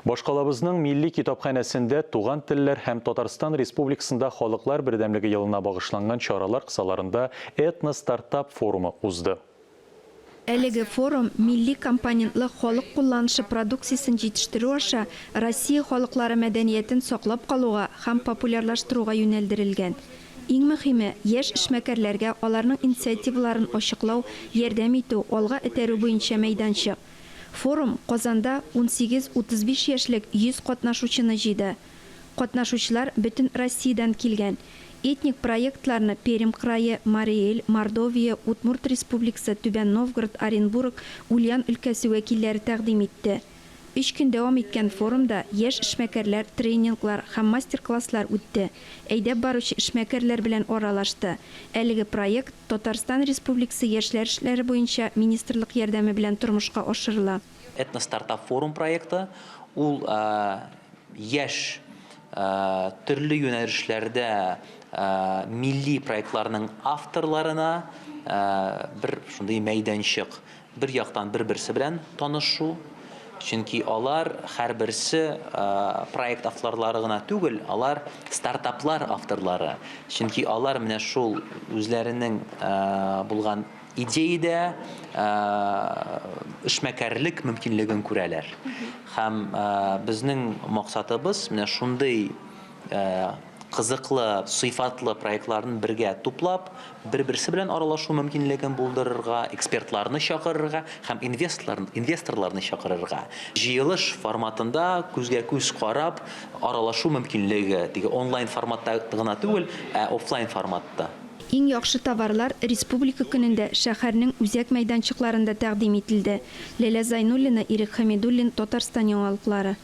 Башкалабызның Милли китапханәсендә Туган телләр һәм Татарстан Республикасында Халыклар бердәмлеге елына багышланган чаралар кысаларында Этно-стартап форумы узды. Әлеге форум милли компонентлы халык кулланышы продукциясен җитештерү аша Россия халыклары мәдәниятен саклап калуга һәм популярлаштыруга юнәлдерелгән. Иң мөһиме, яшь эшмәкәрләргә аларның инициативаларын ачыклау, ярдәм итү, алга этәрү буенча мәйданчык. Форум Казанда 18, 35 яшьлек 100 катнашучыны җыйды. Катнашучылар бөтен Россиядән килгән. Этник проектларны Пермь крае, Марий Эл, Мордовия, Удмурт Республикасы, Түбән Новгород, Оренбург, Ульян өлкәсе вәкилләре тәкъдим итте. Өч көн дәвам иткән форумда яшь эшмәкәрләр тренинглар һәм мастер-класслар үтте, әйдәп баручы эшмәкәрләр белән аралашты. Әлеге проект Татарстан Республикасы Яшьләр эшләре буенча министрлык ярдәме белән тормышка ашырыла. Этностартап форум проекты, ул яшь төрле юнәлешләрдә милли проектларның авторларына бер шундый мәйданчык. Бер яктан бер-берсе белән танышу, чөнки алар һәрберсе проект авторлары гына түгел, алар стартаплар авторлары. Чөнки алар менә шул үзләренең булган идеядә эшмәкәрлек мөмкинлеген күрәләр. Һәм безнең максатыбыз менә шундый кызыклы, сыйфатлы проектларны бергә туплап, бер-берсе белән аралашу мөмкинлеген булдырырга, экспертларны чакырырга һәм инвесторларны чакырырга. Җыелыш форматында күзгә-күз карап аралашу мөмкинлеге, теге онлайн форматта гына түгел, ә офлайн форматта. Иң яхшы товарлар Республика көнендә шәһәрнең үзәк мәйданчыкларында тәкъдим ителде. Ләлә Зайнуллина, Ирек Хәмидуллин, Татарстан яңалыклары.